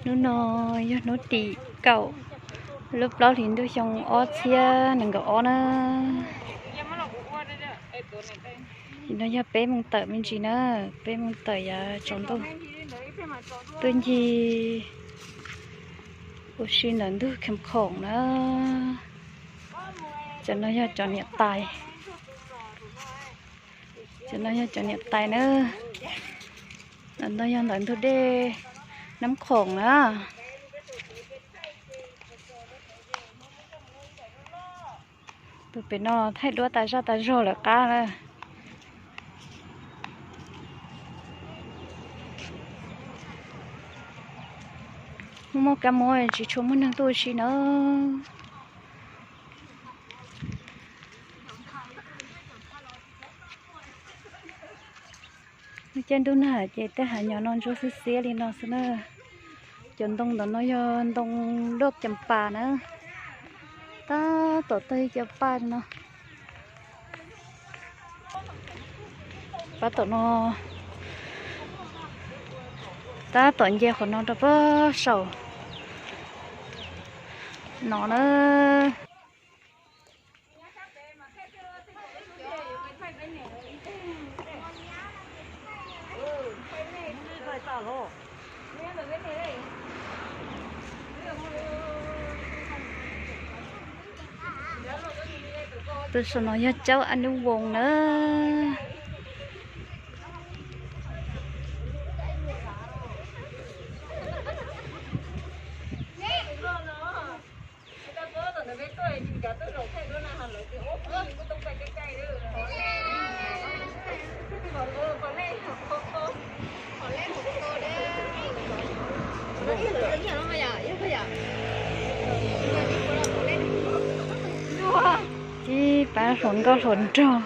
Hnub no yog hnub tim kaum lub plaub hlis ntuj xyoo ob txhiab nees nkaum ob na. Nim no yog peb moos tawm me ntsis na, peb moos tawm yav tsaus ntuj. Tuaj ncig ua si ntawm ntug Kham Khoom na. Cov no yog cov niam tais. Cov no yog cov niam tais na. Ntawm no yog ntawm ntug dej Nab Khoom na. Tus pem no thaij duab tas zaj tas zog lawm qab na. Muaj muaj kab mob tsis tshua muaj neeg tuaj ua si na. Lub caij ntuj nag ces tej hav nyom no ntsuab xiab xiab li no xwb na. Cov ntoo ntawm no yog ntoo duaj Cas Pas na. Tab tom tawg ib co paj no. Pab tom no, tab tom nce qhov no rau pab saum no na. Tus saum no yog Caub Ab Nub Voos na. Ib pab hluas nkauj hluas nraug,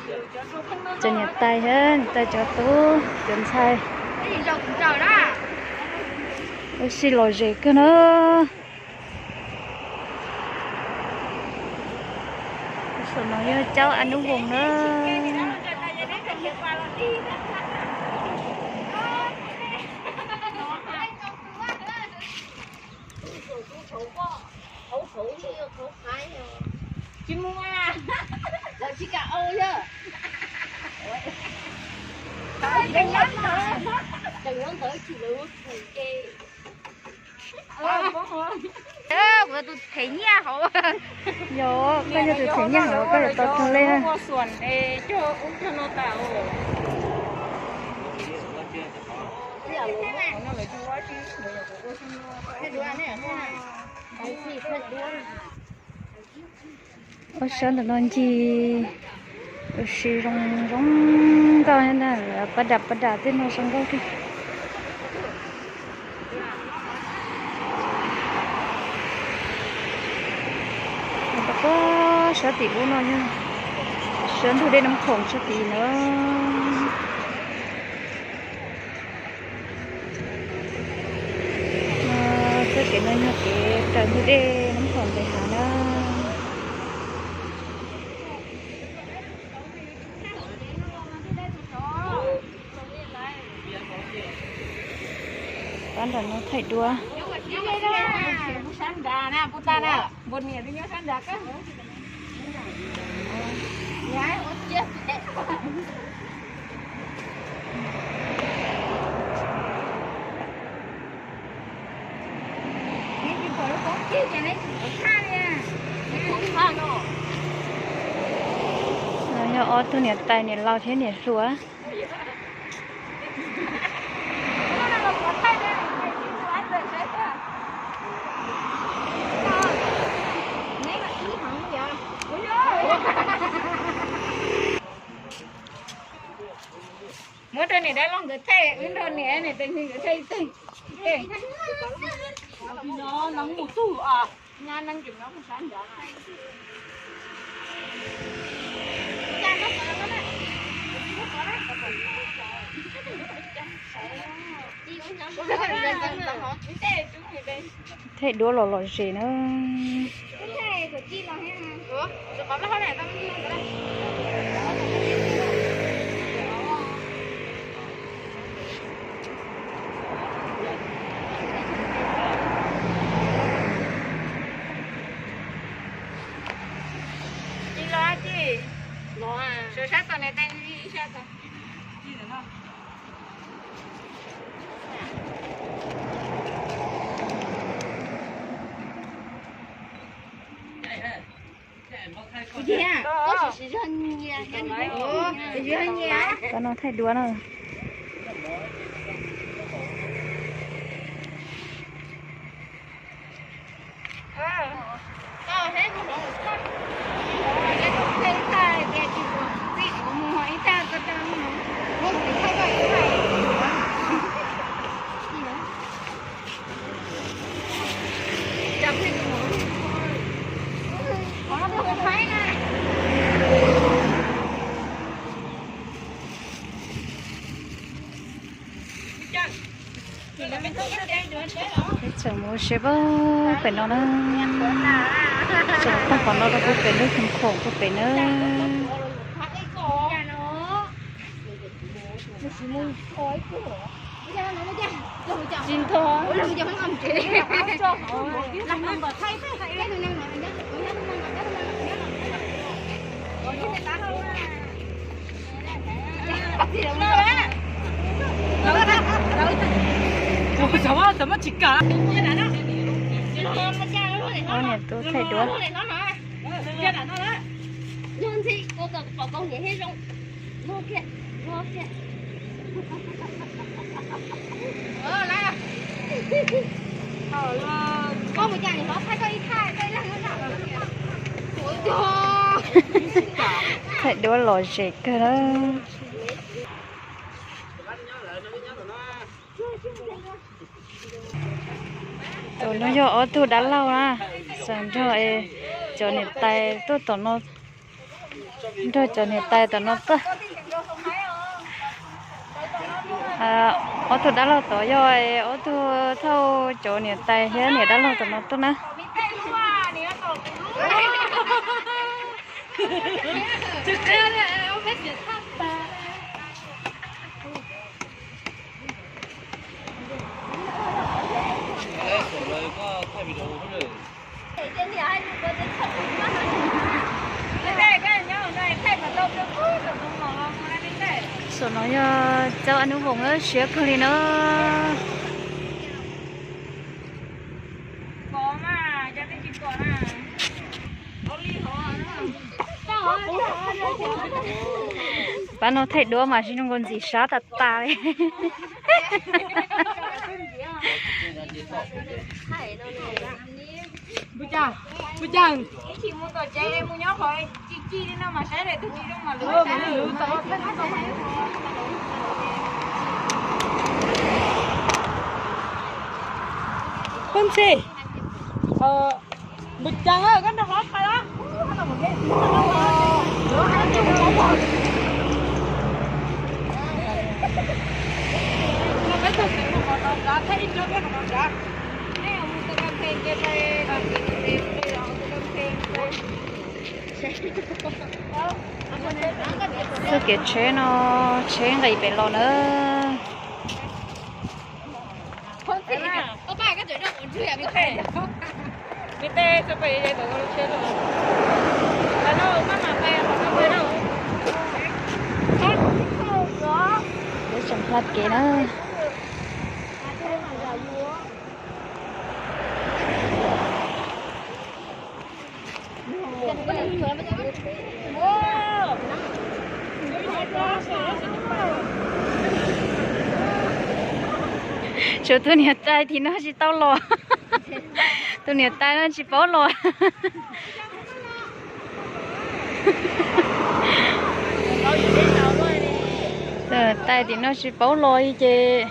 cov niam tais thiab niam tais cov tub cov ntxhais, ua si lom zem kawg na. Saum no yog Caub Ab Nub Voos na. Tsis mus, lawv tsis kam au yog. Tseem nyob ntawd, tseem nyob ntawd tsis lawv mus ces. Kuv tus them nyiaj hauv. Yog, koj yog tus them nyiaj hauv, koj yuav tau raug lej na. Ua sab ntawm no ncig ua si zoo zoo nkauj na, pab dam pab dam tej no zoo nkauj tiag. Rau sab tim ub no yog sab ntug dej Nab Khoom sab tid na. Txoj kev no yog kev raws ntug dej Nab Khoom ntawm hav na. Pab nram no thaij duab. No yog ob tug niam tais niam laus thiab niam hluas. Muab rau niam dab laug nkawd thaij, wb nrog niam niam tais nkawd thaij ib teg. Thaij duab los lom zem na. Pab no thaij duab na. Peb tseem mus seb pem no na. Tseem taug qhov no rau pem lub khoom khoom pem na. Tsis ntho. Ob niam tub thaij duab. Thaij duab lom zem kawg na. Tus no yog ob tug dab laug na, txawm nrog cov niam tais tuaj tom no, nrog cov niam tais tom no tuaj. Ob tug dab laug tod yog ob tug thauj cov niam tais thiab niam dab laug tom no tuaj na. Saum no yog Cauj Ab Nub Voos siab kawg li na. Pab no thaij duab mas tsis zoo nkaus ntxim sab tas tas li. Phooj Ywg, npus cas koj nrog hlob thaij los? Txoj kev tsheb no, tsheb nqis pem los na. Peb tseem hla kev na. Tshuav tus niam tais tim no tsis tau los. Tus niam tais no tsis paub los. Tus niam tais tim no tsis paub los li ces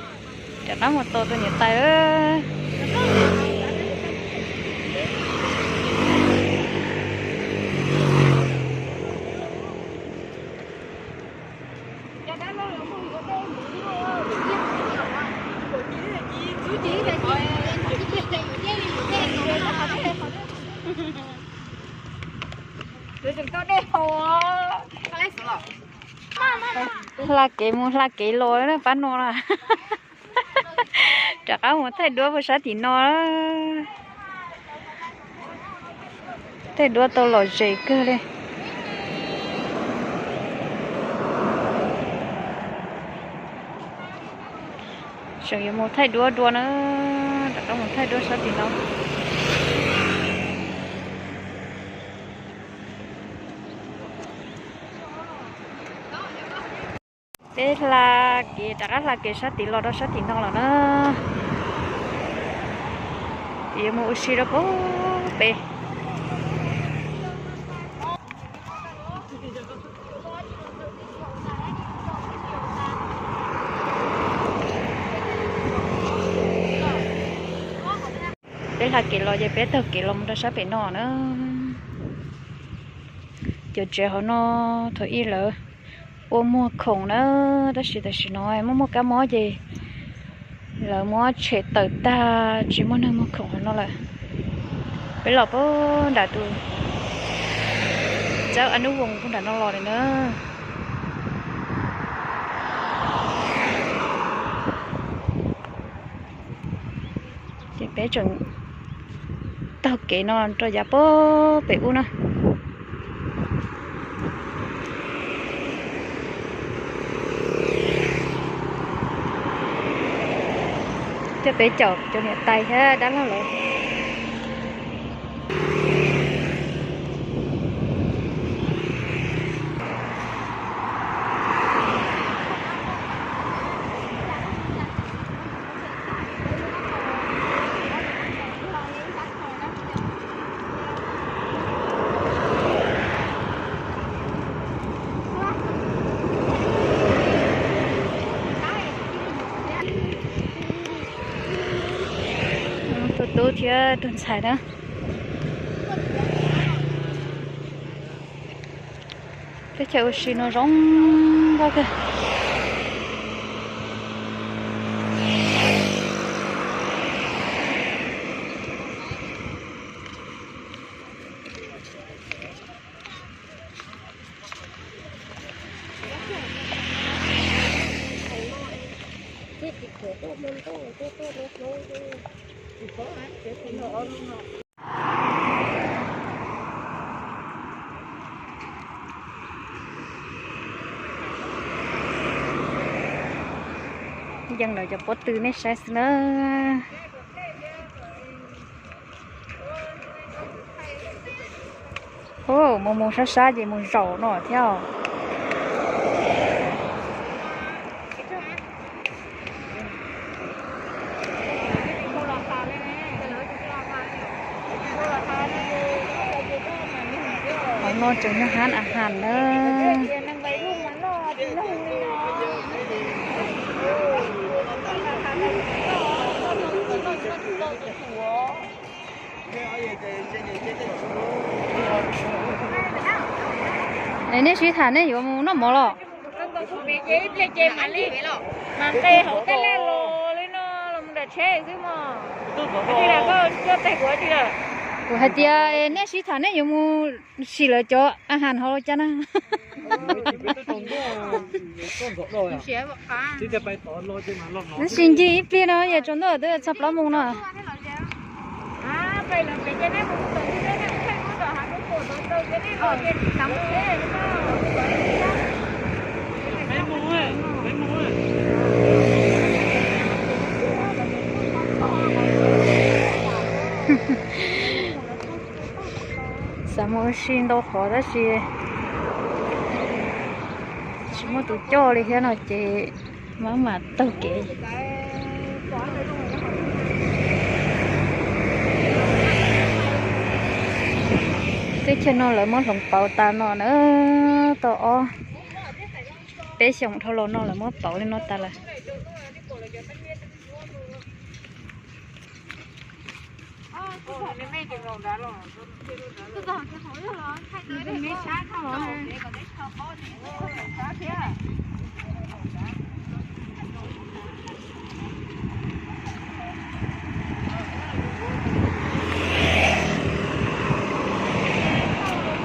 rov qab mus tos tus niam tais. Hla kev mus hla kev los na pab no na. Rov qab mus thaij duab puag sab tim no. Thaij duab tau lom zem kawg li. Tseem yuav mus thaij duab dua na, rov qab mus thaij duab sab tim no. Peb hla kev rov qab hla kev sab tid los rau sab tim no lawm na. Yuav mus ua si rau pem. Peb hla kev los ces peb taug kev los mus rau sab pem no na. Cov tsev hauv no thaum ub lawv ua muag khoom na, tab sis tam sim no muaj muaj kab mob ces lawv muab tshem tawm tag, tsis muaj neeg muag khoom hauv no lawm. Peb los puag nram tus txawb a nub voos puag nram no los lawm na. Ces peb tseem taug kev no rau yav puag pem ub na. Coj peb caum cov niam tais thiab dab laug lawv. Tus tub thiab tus ntxhais na. Teb chaws ua si no zoo nkauj kawg. Yeej lawv cov pob tw nej saib xwb na. Mus mus sab sab ces mus zaum no thiab. Qhov no tseem yog hab a has na. Es nej sib tham nej yuav mus noj mov los? Mas nqe hauv tej laj los li no los mus nram tsheb xwb mog. Kuv hais tias nej sib tham nej yuav mus sim lawv cov a has hauv los cas na. Tab sis ncig ib pliag no yog tsaus ntuj twb txog plaub moos no. Xav mus ua si ntau qhov tab sis tsis muaj tus coj li thiab no ces maj mam taug kev. Teb chaws no lawv muab hloov pauv tas no na, tau ob peb xyoos dhau los no lawv muab pauv li no tas lawm.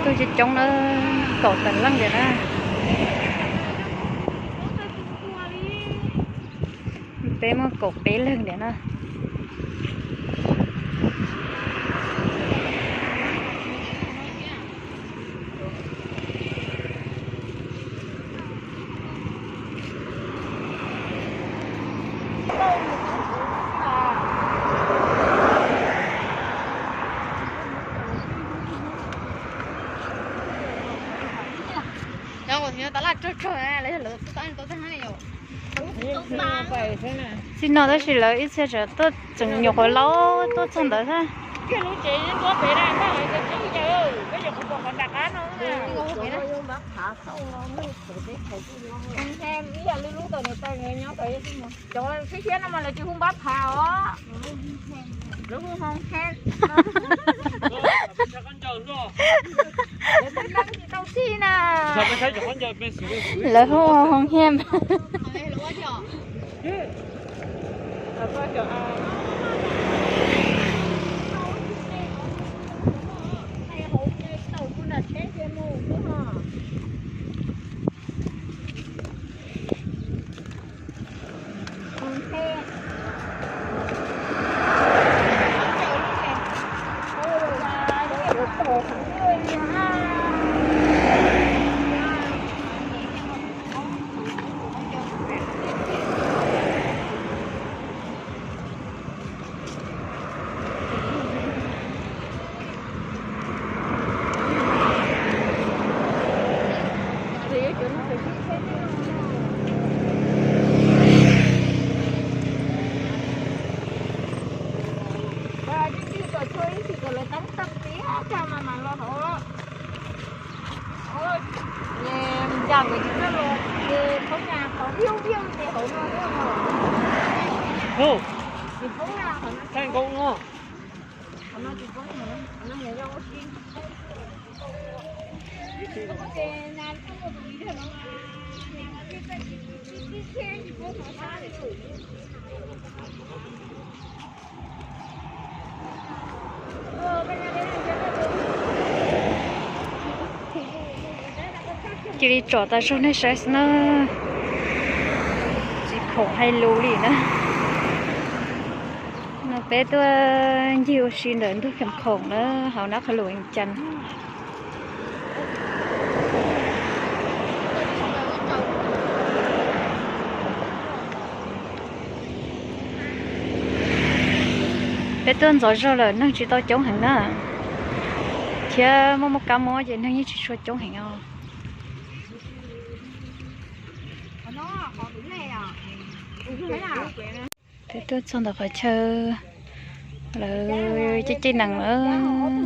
Tuaj coob coob na, kaum tawm leej tiag na. Peb muaj kaum peb leeg tiag na. Cov kuv txiv no tas laj tsawg tsawg, lawv yog lawv tau tau tau tag ne. Txij no tab sis lawv ib txhia tseem tuaj tseem nyuam qhuav laub tuaj txog ntawd xwb. Cov siab siab no mas lawv tsis hu npab phav os, lawv hu hoo he. Lawv hu hoo he. Cia li tsom tas zog nej saib xwb na. Tsis khoom hais lus li na. No peb tuaj ncig ua si ntawm ntug Kham Khoom na, hauv nab qha lus Vees Cas. Peb tuaj ntxov zog lawm neeg tsis tau coob heev na, thiab muaj muaj kab mob ces neeg yeej tsis tshua coob heev os. Peb tuaj txog ntawm qhov chaw lawv caij caij nees lawm.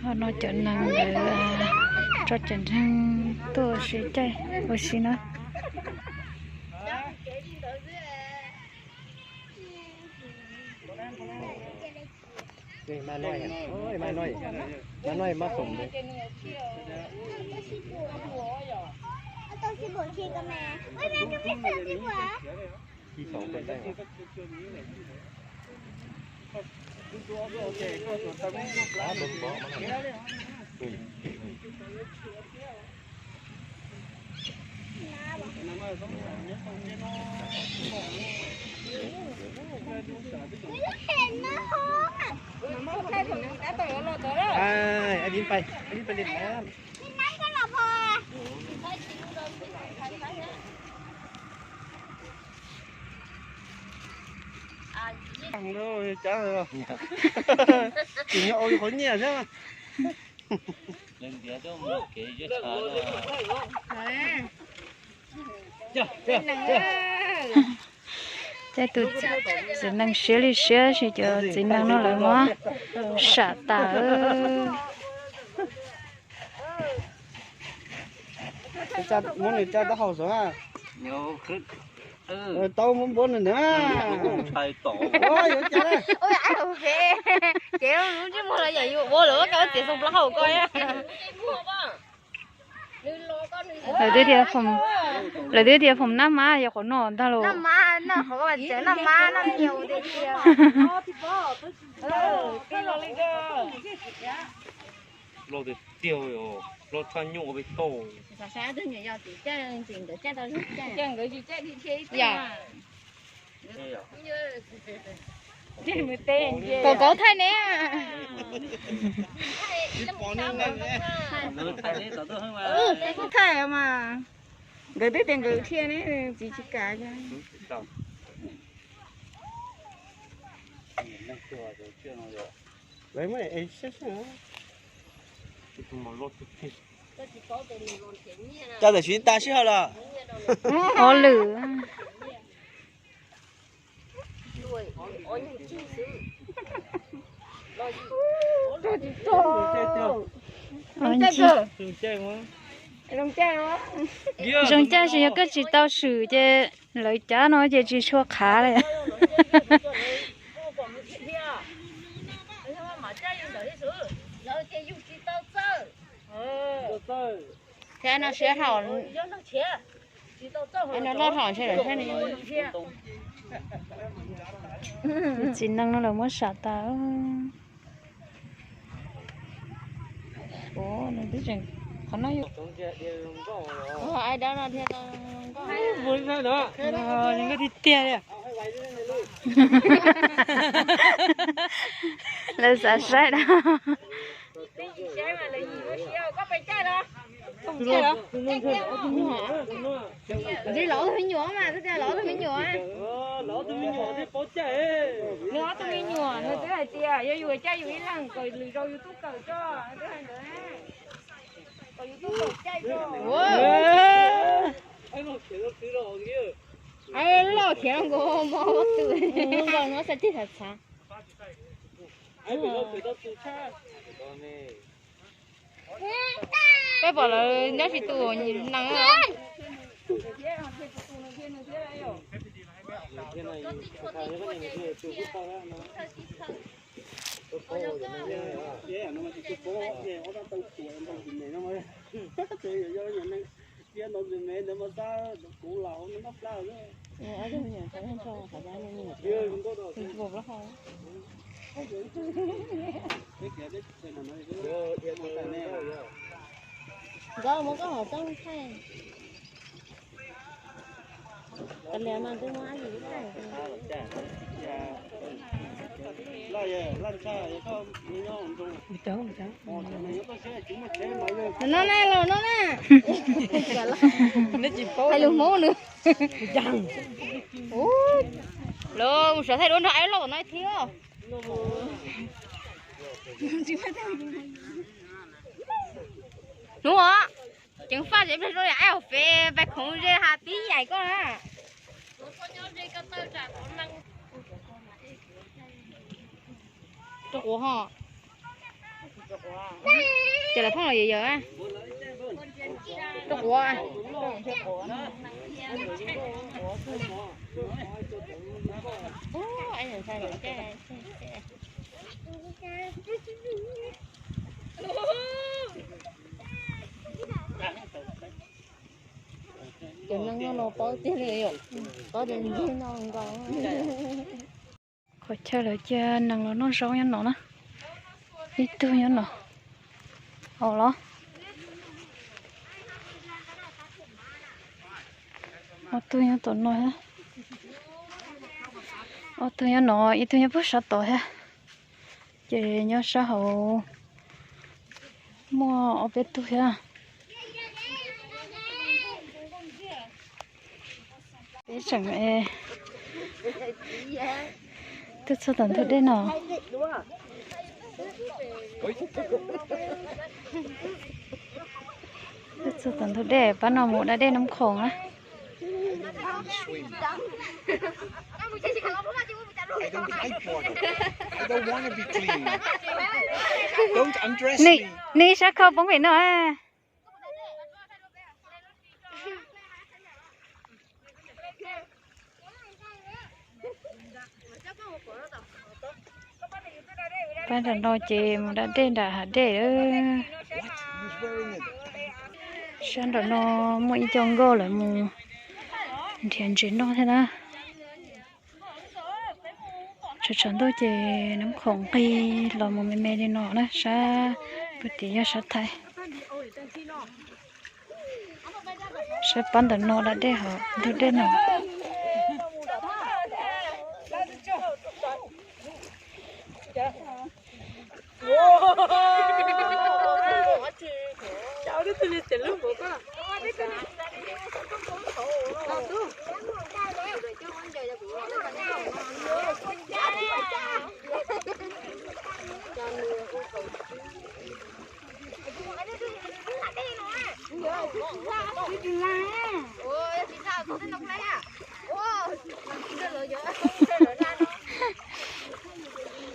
Ho no cov neeg lawv tso cov neeg tuaj ua si caij ua si na. Tsis nyob ua qhov nyiaj xwb. Caij tus txiv nees siab li siab, sis cov txiv nees no lawv muab sam tas. Muab nws tsa taub hau xwb. Tau muab npuab nws ntag. Yuav cas, ces lub ntsej muag los yam yus ua lawm, koj txiav xoo plaub hau koj. Lawv twb tias foom nab mab yog qhov no ntag los. Loj tiag tiag, loj tshaj nyuj ua peb tauj. Kaum kauv thaij ne. Thaij mas nkawd twb tias nkawd thiaj ne, txiv tsis kam. Coj tam sim tas sij hawm los. Ov lwm. Zoo caij, zoo caij, tsis yog koj tsis tau swm ces lawv cav no ces tsis tshua qhav li. Thiab no siab hlo, no loj hlo ntshe lawv thiaj li. Txiv neej no lawv muab sam tas. Qhov no yog ai dab no thiaj tau nkauj tiag tiag li. Lawv xav saib dab. Ntshe lawv ob tug me nyuam mas, twb tias lawv ob tug me nyuam. Nws ob tug me nyuam, nws twb hais tias yog yus caij yus ib leeg kom lwm zaus yus tub kawm tso, nws twb hais ntawd. Kom yus tub kawm caij tso. Loj khiav los nkaus mos tw, nkaus no xav tig tham txhav. Peb pom lawv nyob tsis tus nees. Nkauj muab koj hov txooj thaij. Kav liam mas twb muab ab yim thaij. No na, los no na. Hais lus Hmoob nws. Los mus sawv thaij duab nrog ab loj no thiab. Hnub os, ceev faj ces ib pliag zoo li ab fev pais khoov ze has tib yaim koj na. Rau quav ho. Ces lawv phooj los yawm yawm. Rau quav. Cov neeg no paub tiag li, paub tias ntsej no nkaus. Qhov chaw lawv cia nees los noj zaub nyob no na. Ib tug nyob no. Ob los? Ob tug nyob tom no thiab. Ob tug nyob no, ib tug nyob puag sab tod thiab. Ces nyob sab hauv muaj ob peb tug thiab. Peb tseem tuaj txog tom ntug dej no. Tuaj txog tom ntug dej, pab no mus da dej Nab Khoom na. Nej sab khau poob pem no. Pab nram no ces mus da dej nram hav dej. Sab nram no muaj ib co nkauj lawv mus nrhiav ntses noj thiab na. Tshav tshav ntuj ces Nab Khoom nqig los mus me me li no na, sab puag tim yog sab Thaib. Sab pab ntawm no da dej hov ntug dej no.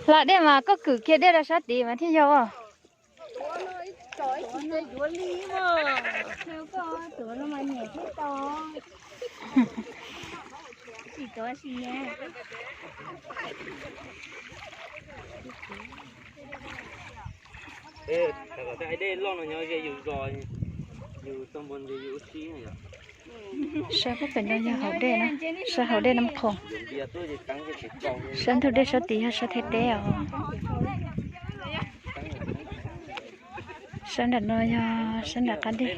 Hla dej mas koj kwm kiag dej rau sab tid mas thiaj yog. Dej loj no nyob ze yus zos, yus txog npoo ntses yus ua si yom. Sab pem no yog hauv dej na, sab hauv dej Nab Qhoos. Sab ntug dej sab tid yog sab Thaib teb os. Sab nram no yog sab nram qab dej.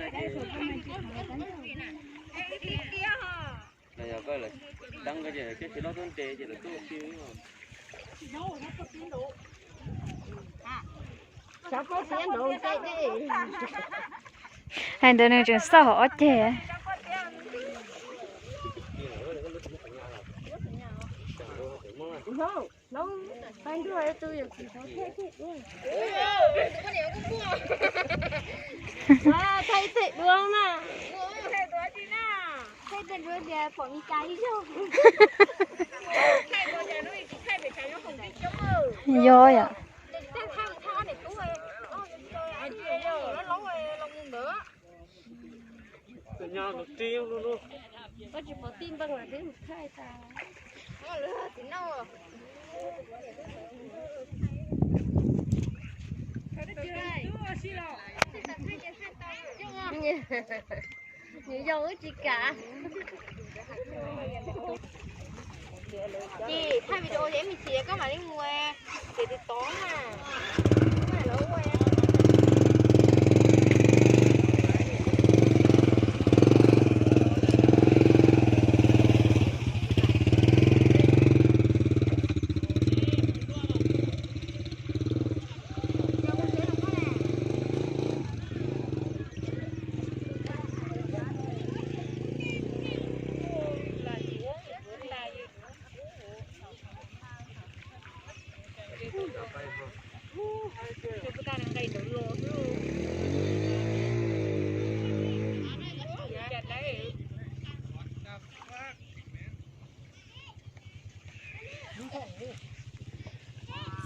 Hais ntawd nws tseem xauj hauv ob ceg. Thaij tej duab na. Thaij tej duab tias pom Meskas ib zaug. Yog yom. Koj tsis pom tij npeej los twb mus thaij tas. Nws yog wb tsis kam. Ces thaij video ces ib me ntsis koj mam li mus, ces tus tod na.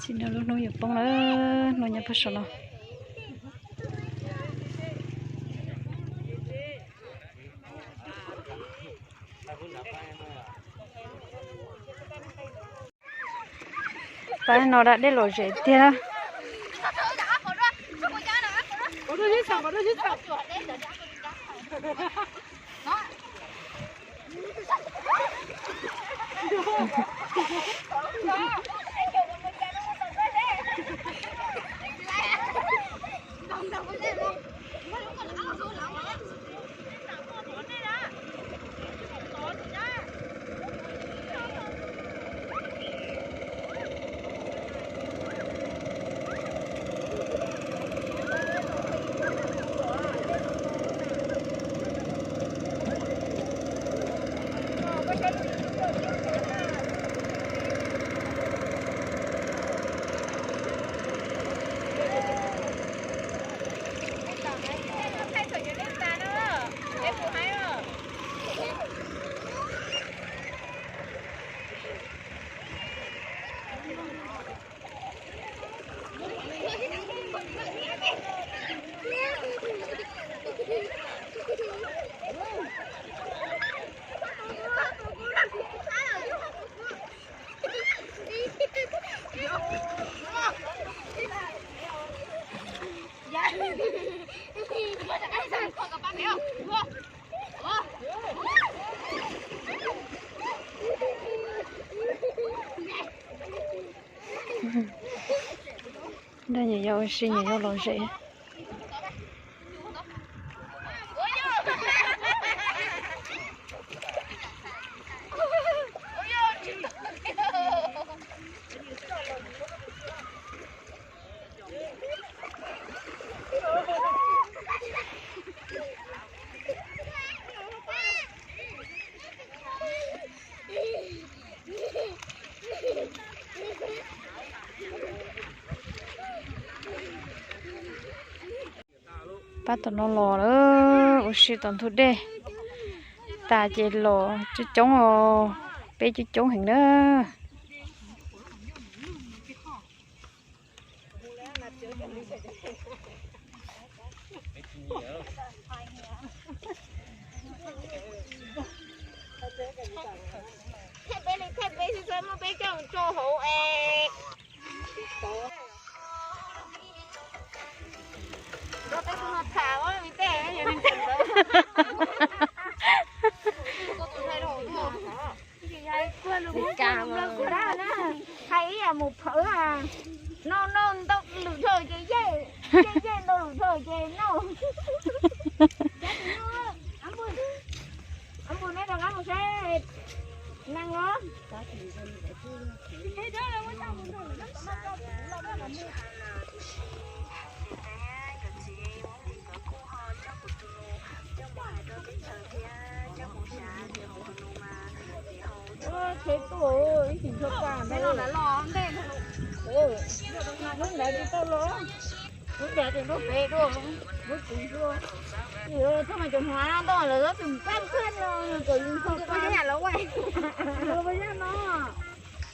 Txij no lub hnub yuav poob lawm, hnub nyob puag saum no. Pab no da dej lom zem tiag. Dag nyuam yaus ua si nyuam yaus lom zem. Pab tom no los lawm, ua si tom ntug dej. tas ces los coob coob os, peb coob coob heev na. Peb li peb xwb xwb muab peb coj rau hauv es. Peb tus no tham ua li tej yog neeg tseem ntawd. Hais ib yam mus phawv, noj noj ntau lwm dhau ces yeej, yeej yeej ntau lwm dhau ces noj. Ab npus neb rov qab mus saib neeg os. Ua, tshev tuaj ib tug tshaj pa ntawd. Lub ntawd tsis tau los, lub ntawd tseem nrog pem dua, lub tsev dua. Txhob mas cov hmov no ntau lawm, lawv tseem pab kawg no, kom yus tshaj pa. Ua yam no.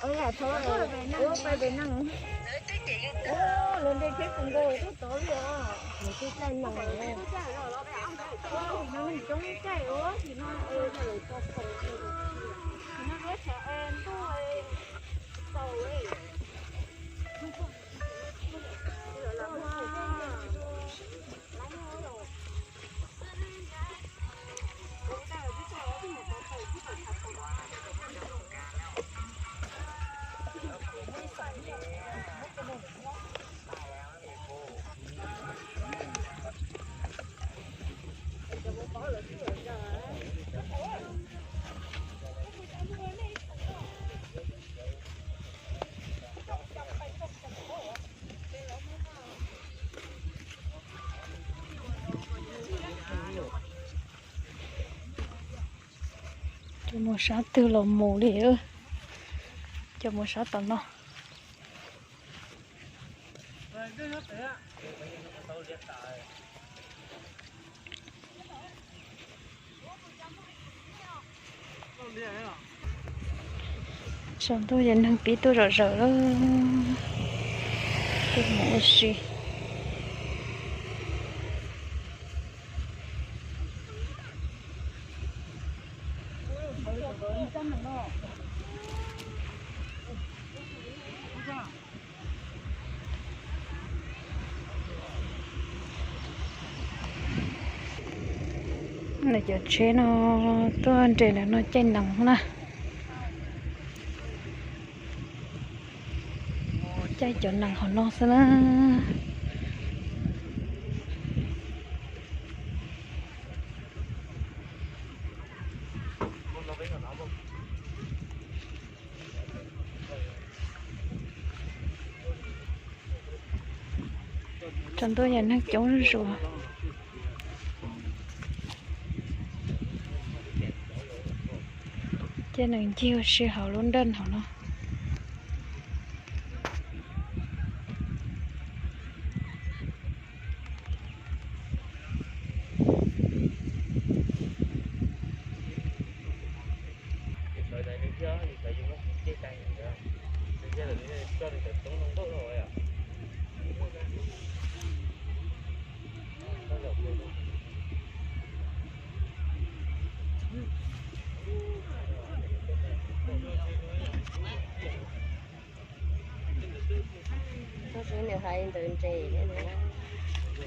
Ua pais pem neeg. Lawv nte tsheb tus nkaus tuaj tod li os. Tus caij no, no neeg coob caij ua sim no, sim no duab tshav ntuj tau. Cov mus sab twg los mus li, cov mus sab tom no. Saum ntuj ces neeg pib tuaj zom zaws lawm, tuaj mus ua si. Cov tsheb no tuaj nres ntawm no caij nees na. Caij cov nees hauv no xwb na. Saum ntuj yog neeg coob zuj zus. Ces nws ncig ua si hauv lub nraj hauv no.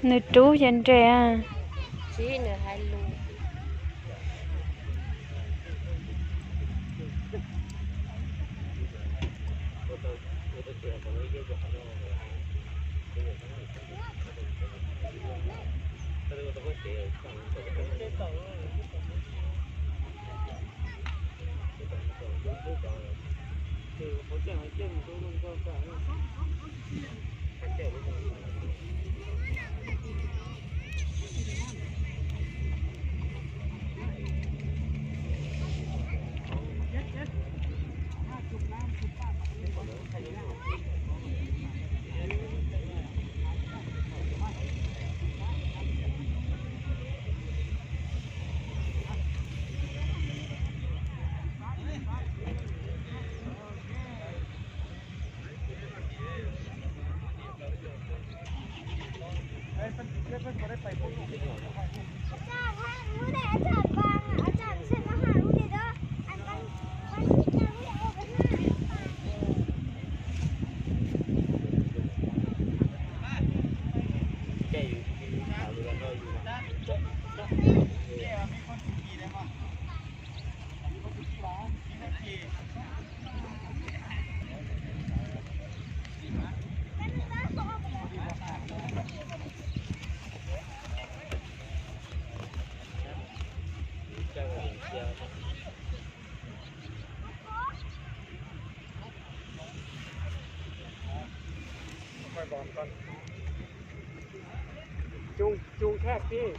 Nws rub ces nres. Coob, coob thiab tib.